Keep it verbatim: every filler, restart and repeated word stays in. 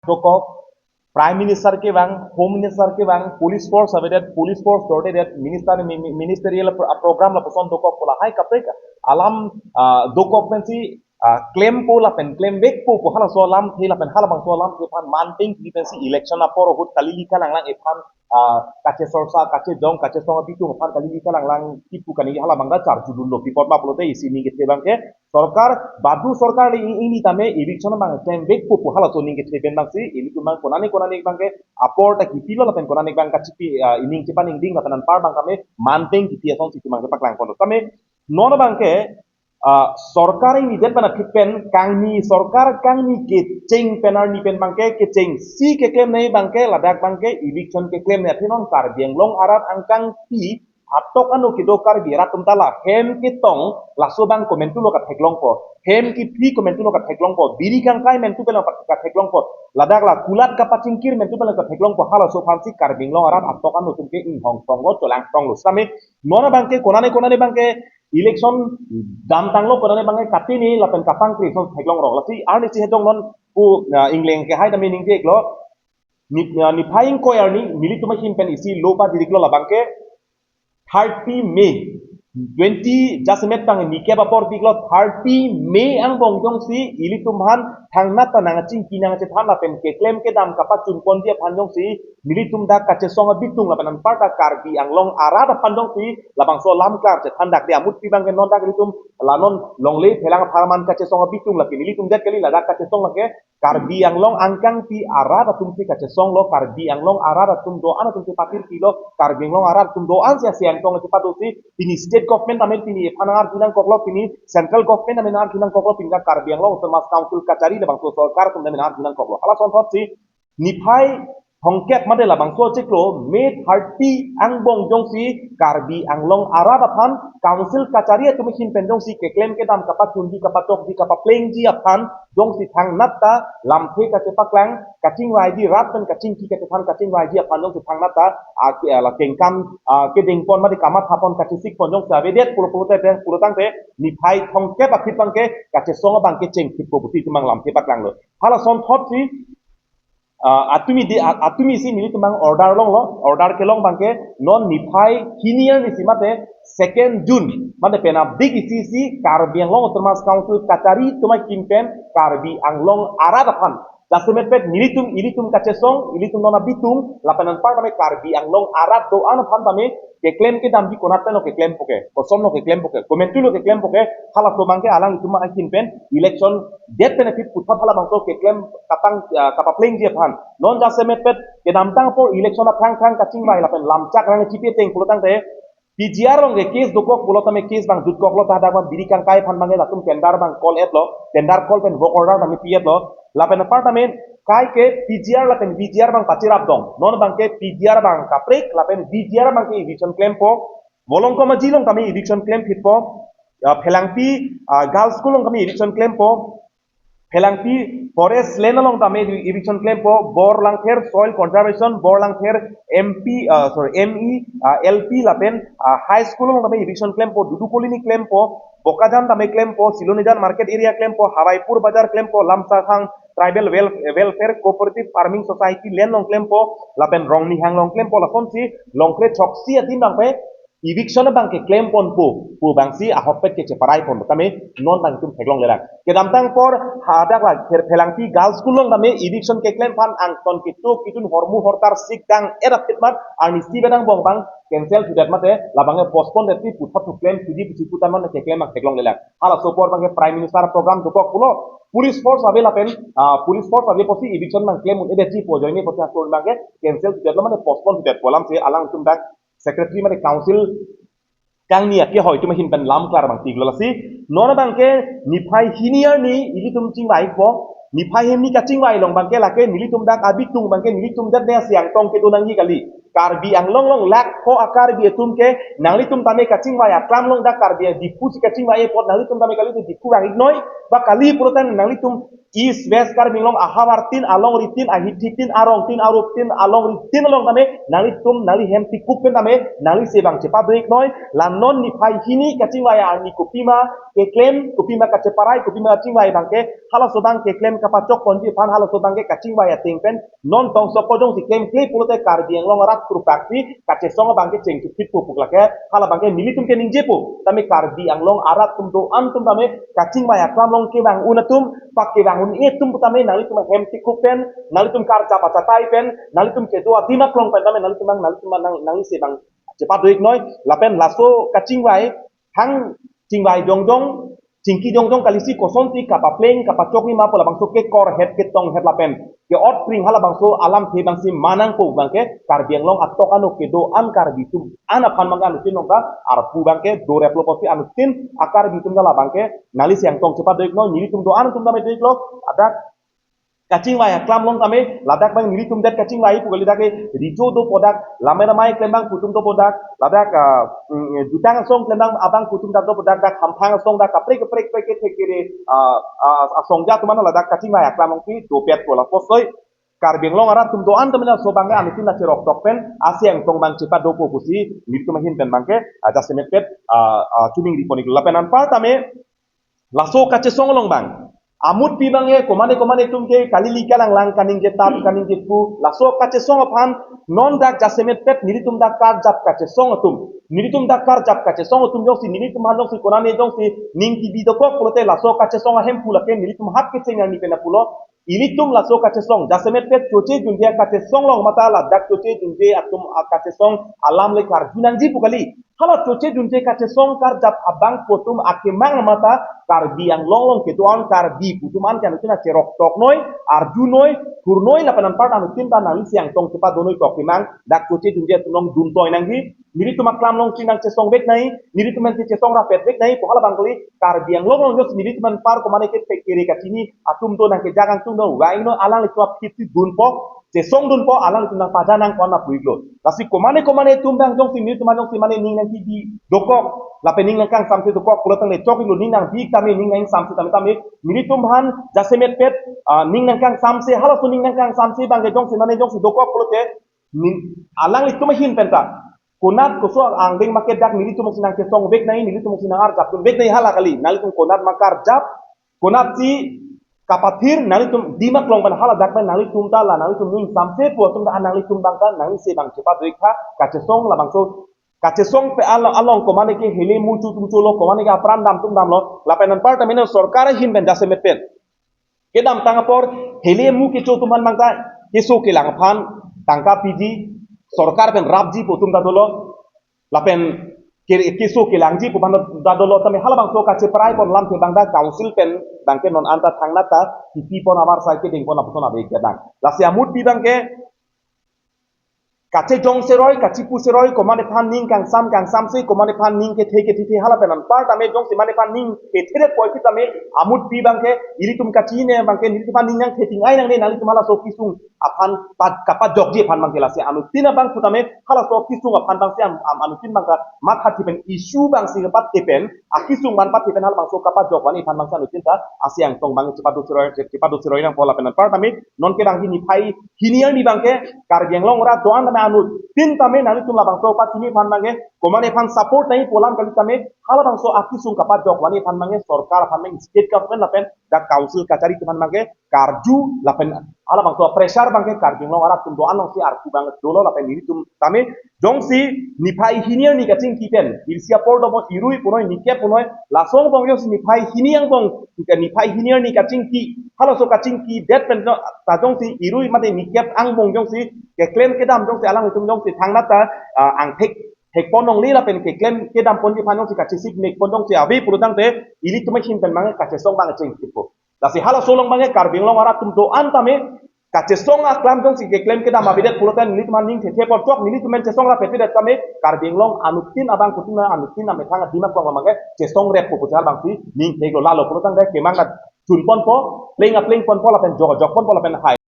dokok, Prime Minister kevang, Home Minister kevang, police force avedet, police force dordedet, minister mi- mi- ministerial pro- program lapuson dokok pu lahai kaprek alam ah, dokok pensi ah, klempo lapen klemvekpo pu halaso alamthe lapen halabangso alamthe aphan manteng kipi pensi election apor ahut kali lika langlang ephan ah, kachesorsa, kachejong, kachesong abitung aphan kali lika langlang kipu kaningje halabang ta charjudunlo. Pi apot ma pulote isi ning kethe abangke sorkar, badu sorkar le ing- ingni tame eviction abang klemvekpo pu halaso ning kethe pen abangsi ilitum abang konane konane abangke apor ta kipilo lapen konane abang kachipi ah, ining chepaningding lapen anpar abang tame manteng kipi asonsi itum abangke paklangponlo. Tame non abangke ah, sorkar ingnidet pen aphi pen kangni sorkar kangni kecheng pen arni pen abangke kechengsi keklemnei abangke ladak abangke eviction keklemnei athe non Karbi Anglong arat angkangpi atok ano kedo Karbi arat atum ta la hem ketong laso abang komantulo katheklongpo, hem kephi komantulo katheklongpo, biri kangkai mantu pen katheklongpo, ladak la kulat kapachingkir mantu pen katheklongpo, halaso aphansi Karbi Anglong arat atok ano atum ke inghongtonglo, cholangtonglo. Sitame non abangke konane konane abangke election damtanglo, konane abangke katini lapen kapangkri ason theklongrong. Lasi arnisi hedong non pu ah, ingleng kehai tame ningje-iklo. Ni ah, niphai ingkoi arni nelitum ahin pen isi lo padiriklo, labangke thirty May twenty jasemet tang nikep apor diklo, thirty May angbong jongsi ilitum aphan thangnat ta nangchingki nangchethan lapen keklem kedam kapachunponji aphan jongsi nelitum dak kachesong abitung lapen anparta Karbi Anglong arat aphan jongsi labangso alam klar chethan dakde amutpi abangke non dak ilitum la non longle phelang apharman kachesong abitung lake nelitum det kali, ladak kachesong lake Karbi Anglong angkangpi arat atumsi kachesonglo, Karbi Anglong arat atum do-an atumsi patirpilo, Karbi Anglong arat atum do-ansi asiang tong si padosi, pini state government tame pini ephan arjunangkoklo, pini central government tame arjunangkoklo, pini Karbi Anglong Autonomous Council kachari labangso sorkar atum tame arjunangkoklo. Halason thotsi niphai thongkep mate labangso chiklo May thirty angbong jongsi Karbi Anglong arat aphan council kachari atum ahin pen jongsi keklem kedam kapachunji kapachokji kapaplengji aphan jongsi thangnat ta lamthe kachepaklang kachingvaiji rat pen kachingki kachethan kachingvaiji aphan jongsi thangnat ta a- ke- ala kengkam ah, kedengpon mate kamathapon kachesikpon jongsi avedet pulo pulote pulo tangte niphai thongkep aphi abangke kachesong abangke chengthippo pusi itum abang lamthe paklanglo. Halason thotsi ah, atumi di a- atumi si nelitum abang order longlo, order kelong abangke non niphai hini arnisi mate second June mate penap dik isi si Karbi Anglong Autonomous Council kachari atum ahin pen Karbi Anglong arat aphan jasemet pet nelitum ilitum kachesong ilitum non abitung lapen anpar tame Karbi Anglong arat do-an aphan tame keklem kedamji konat penlo keklempo ke, kosonlo keklempo ke, komantulo keklempo ke, halaso abangke alanglitum ahin pen election det pen aphi puthot halabangso keklem kapang ah, kapaplengji aphan. Non jasemet pet kedamtang apor election aphrang phrang kachingvai lapen lamchak rang chipi ateng pulo tangte P G R along ke case dokok pulo tame case abang jutkoklo, ta dak abang biri kangkai aphan abangke latum tender abang call etlo, tender call pen work order abang pi etlo, lapen apar tame kaike P G R lapen V G R abang pachirap dong. Non abangke P G R abang kaprek lapen V G R abangke eviction klempo. Volongkom Aji along tame eviction klemphitpo. Ah, Phelangpi ah, Girls School along tame eviction klempo. Phelangpi Forest Land along tame eviction klempo. Borlangther Soil Conservation, Borlangther M P ah, sorry, M E ah, L P lapen ah, High School along tame eviction klempo. Dudu Colony klempo. Bokajan tame klempo, Silonijan Market Area klempo, Hawaipur Bazar klempo, Lamsakhang Tribal Wel- Welfare Cooperative Farming Society land along klempo, lapen Rongnihang along klempo, lasonsi longkre choksi adim abangke eviction abangke klemponpo pu abangsi ahokpet kecheparaipon tame non abang itum theklonglelang. Kedamtang apor hadak la Pher- Phelangpi Girls School along tame eviction keklem aphan angton kecho kejun hormu hortar sik dang-et aphi mat arnisi abang angbong abang cancel thudet mate labangke postpone det si puthot thu klem thuji pusi putan non keklem abang theklonglelang. Halaso apor abangke Prime Minister program dokok pulo, police force ave lapen ah, police force ave pusi eviction abang klem un-edetji pu ajoine pusi atur abangke cancel thudetlo mane postpone thudetpo, alamsi alangtum dak secretary mane council kangni akehoi atum ahin pen lam klar abang tiklo. Lasi non abangke niphai hini arni ilitum chingvaipo, niphai hini kachingvai along abangke lake nelitum dak abitung abangke nelitum dak ne asiang tong kedo nangji kali. Karbi Anglong along lakh pho a-Karbi atum ke nanglitum tame kachingvai aklam along dak Karbi Diphu si kachingvai apot nanglitum tame kali Diphu vang-iknoi ba kali pulote nanglitum East West Karbi Anglong ahavar tin, alongri tin, ahithi tin, arong tin, arup tin, alongri tin along tame nanglitum nangli hem tikup pen tame nanglisi abang chepadoi-iknoi. La non niphai hini kachingvai arni kopima keklem, kopima kacheparai, kopima kachingvai abangke halaso abang keklem kapachok ponji aphan halaso abangke kachingvai ateng pen non tong sok ko jongsi klemkle pulote Karbi Anglong arat krupaksi kachesong abangke chengchupit po pu lake, hala abangke nelitum keningjepo. Tame Karbi Anglong arat atum do-an atum tame kachingvai aklam along kevang un atum, pakevang un-e atum tame nanglitum hem tikup pen, nanglitum karjap achatai pen, nanglitum kedo adim aklong pen tame nanglitum abang, nanglitum abang nang, nanglisi abang chepadoi-iknoi. Lapen laso kachingvai, hang chingvai jongjong, chingki jongjong kalisi kosonsi kapapleng kapachokji ma pu labangso kekor het ketong het lapen ke-ot pring halabangso alamthe abangsi manangpo abangke Karbi Anglong atok ano kedo-an Karbi atum an aphan abangke anuttin nongka arpu abangke doreplo pusi anuttin a-Karbi atum ta labangke nanglisi angtong chepadoi-iknoi. Nelitum do-an atum tame doi-iklo, ladak kachingvai aklam along tame ladak abang nelitum det kachingvai pu kali, dak ke rijo dopo dak, lamai ramai klem abang pu atum dopo dak, ladak, ah, mm, jutang asong klem abang, abang pu atum dak dopo dak, dak hamphang asong dak kaprek kaprek kaprek kethek kere, ah, ah, asong ja atum an ladak kachingvai aklam alongsi dopetpo. Lapuson Karbi Anglong arat atum do-an tame laso abangke anuttin acheroktok pen asi angtong abang chepadopo pusi nelitum ahin pen abangke, ah, jasemet pet, ah, ah, choningri pon-iklo. Lapen anpar tame laso kachesong along abang amutpi abangke komane komane atum ke kalili kalanglang kaningjetap kaningjepu laso kachesong aphan non dak jasemet pet nelitum dak karjap kachesong atum, nelitum dak karjap kachesong atum jongsi nelitum aphan jongsi konane jongsi ning kibi dokok pulote laso kachesong ahemphu lake nelitum hat kecheng arni pen pulo. Ilitum laso kachesong jasemet pet choche junje kachesong along mata ladak choche junje atum akachesong alam le karju nangji pu kali. Hala choche junje kachesong karjap abang pu atum akemang mata Karbi Anglong along kedo-an Karbi pu atum an ke anuttin acheroktoknoi, arjunoi, thurnoi lapen anpar anuttin ta nanglisi angtong chepadonoi tok kemang, dak choche junje atum along duntoi nangji, nelitum aklam alongsi nangchesong vek nai, nelitum an chesong rapet vek nai pu hala abang kali. Karbi Anglong along jongsi nelitum anpar komane kethek kere kachini atum do nangkejak angtung do, why no alanglitum aphi dunpo, chesong dunpo, alanglitum nangpaja nangkok na pu-iklo. Lasi komane komane atum abang jongsi nelitum an jongsi mane ning nangkibi dokok lapen ning nangkangsamse dokok pulo tangte chok-iklo, ning nangbi tame ning nangsamse tame tame nelitum aphan jasemet pet, ah, ning nangkangsamse, halaso ning nangkangsamse abangke jongsi mane jongsi dokok pulote ning alanglitum ahin pen ta konat koso angdeng market dak nelitum si nangchesong vek nai, nelitum si nangarjap vek nai hala kali. Nanglitum konat ma karjap, konatsi kapathir, nanglitum adim aklong pen hala dak pen nanglitum ta la nanglitum ning samse pu atum ta nanglitum abang ta nanglisi abang chepadoi-ik tha. Kachesong labangso kachesong pe along, along komane ke hele muchu tum chulo, komane ke apran dam tum damlo, lapen anpar tame sorkar ahin pen jasemet pen kedamtang apor hele mu kecho atum aphan abang ta keso kelang aphan tangka piji, sorkar pen rapji pu atum ta dolo, lapen ke, keso kelangji pu aphan ta dolo, tame halabangso kacheparai pon alamthe abang ta council pen abangke non anta thangnat ta kipi pon avarsai kedeng pon apuson ave kedang. Lasi amutpi abangke kachejong seroi, kachipu seroi, komane aphan ning kangsam kangsamse, komane aphan ning kethe kethethe hala pen anpar tame jongsi mane aphan ning kethe det poi pi tame amutpi abangke ilitum kachine abangke nelitum aphan ning nangthe ting-ai nangne, nanglitum halaso kesung aphan pat kapajokji aphan abangke. Lasi anuttin abang pu tame halaso kesung aphan abangsi am, am anuttin abang ta matha thi pen issue abangsi pathe pen, akesung aphan pathe pen halabangso kapajok vani aphan abangsi anuttin ta asi angtong abang chepado seroi, chepado seroi nangpo. Lapen anpar tame non ke abangke niphai hini arni abangke Karbi Anglong arat do-an tame anuttin tame nanglitum labangso pachini aphan abangke komane aphan support nai pu alam kali tame halabangso akesung kapajok vani aphan abangke sorkar aphan abang state government lapen dak council kachari atum aphan abangke karju lapen halabangso pressure abangke Karbi Anglong arat atum do-an alongsi arpu abang dolo. Lapen nelitum tame jongsi niphai hini arni kachingki pen, irsi apor domo irui punoi nikep punoi, laso angbong jongsi niphai hini angbong, niphai hini arni kachingki, halaso kachingki det pen ta jongsi irui mate nikep angbong jongsi keklem kedam jongsi alanglitum jongsi thangnat ta, ah, angthek thek pon longle lapen keklem kedam ponji aphan jongsi kachesik mek pon jongsi ave pulo tangte ilitum ahin pen abang kachesong abang chengkitpo. Lasi halaso along abangke Karbi Anglong arat atum do-an tame kachesong aklam jongsi keklem kedam avedet pulote nelitum aphan ning thethe pon chok, nelitum pen chesong rapet det tame Karbi Anglong anuttin abang kutima anuttin amethang adim aklong abangke chesong reppo pusi halabangsi ning theklo. Lalo pulo tangte kemang kachun ponpo, pleng apleng ponpo lapen jok jok ponpo lapen hai